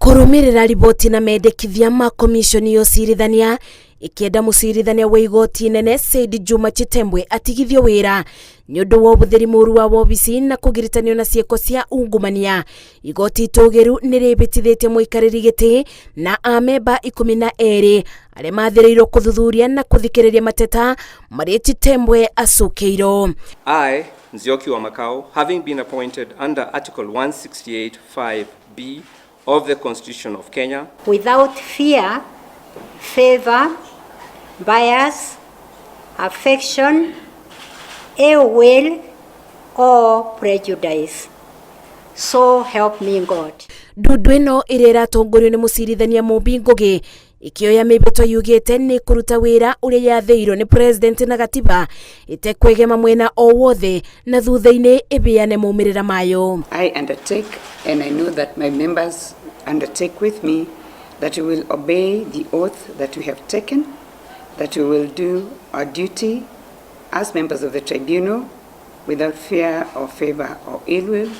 Kũrũmĩrĩra riboti na mendekithia ma komiconi ya ũcirithania ĩkĩenda mũcirithania wa igoti inene Said Juma Chitembwe atigithio wĩra nĩ ũndũ wa ũhũthĩri mũru wa wobici na kũgiritanio na ciĩko cia ungumania. Igoti itũgĩru nĩ rĩhĩtithĩtie mũikarĩri gĩtĩ na amemba 12 arĩa mathĩrĩirwo kũthuthuria na kũthikĩrĩria mateta marĩa Chitembwe acukĩirwo. I, Nzioki wa Makau, having been appointed under Article 168.5B of the Constitution of Kenya, without fear, favor, bias, affection, ill will, or prejudice. So help me God. Ndundu ĩno ĩrĩa ĩratongorio nĩ mũcirithania Mumbi Ngugi ikĩoya mĩhĩtwa yugĩte nĩ kũruta wĩra ũrĩa yathĩirwo nĩ president na gatiba ĩtekwegema mwena o wothe na thutha-inĩ ĩbĩane maumĩrĩra mayo. I undertake, and I know that my members undertake with me, that we will obey the oath that we have taken, that we will do our duty as members of the tribunal without fear or favor or ill will,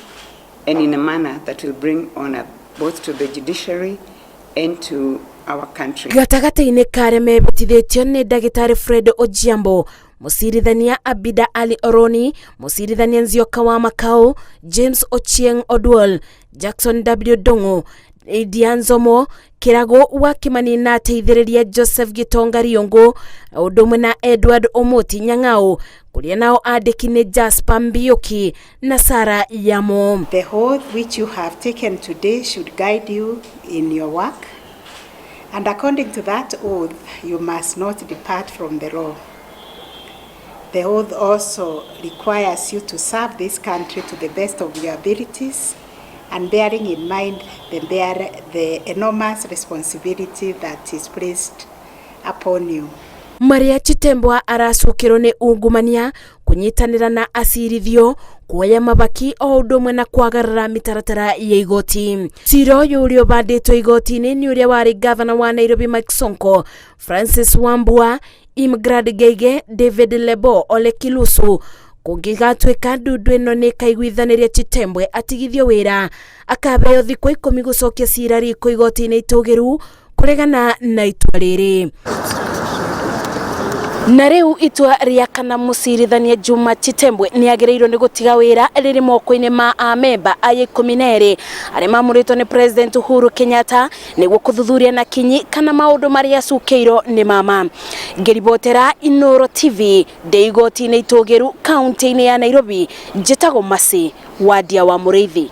and in a manner that will bring honor both to the judiciary and to our country. Gatagatĩ-inĩ ka arĩa mehĩtithĩtio nĩ ndagĩtarĩ Fred Ojiambo, mũcirithania Abida Ali Oroni, mũcirithania Nzioka wa Makau, James Ochieng Odwal, Jackson W Ndung'u, Lydia Nzomo, Kirago wa Kimani na ateithĩrĩria Joseph Gitonga Riũngũ, ũndũ ũmwe na Edward Omoti Nyang'au, kũrĩa nao andĩki nĩ Jasper Mbiuki na Sara Yamo. The oath which you have taken today should guide you in your work. And according to that oath, you must not depart from the law. The oath also requires you to serve this country to the best of your abilities and bearing in mind the enormous responsibility that is placed upon you. Maria Chitembwa aracukĩrwo nĩ ungumania, kũnyitanĩra na acirithio, kuoya mabaki o ũndũ ũmwe na kwagarara mĩtaratara ya igoti. Cira ũyũ ũrĩa ũbandĩtwo igoti-inĩ nĩ ũrĩa warĩ gavana wa Nairobi Mike Sonko, Francis Wambua, Imgrad Geige, David Lebo Ole Kilusu. Kũngĩgatuĩka ndundu ĩno nĩ ĩkaiguithanĩria Chitembwe atigithio wĩra, akabeo thikũ 10 gũcokia cira riko igoti-inĩ itũgĩru kũregana na itua rĩrĩ. Na rĩu itua rĩa kana mũcirithania Juma Chitembwe nĩ agĩrĩirwo nĩ gũtiga wĩra rĩrĩ moko-inĩ ma amemba aya 12 arĩa mamũrĩtwo nĩ President Uhuru Kenyatta nĩguo kũthuthuria na kinyi kana maũndũ marĩa acukĩirwo nĩ mama. Ngĩribotera Inooro TV ndĩ igoti-inĩ itũgĩru kaunti-inĩ ya Nairobi, njĩtagwo Mercy Wadia wa Mũrĩithi.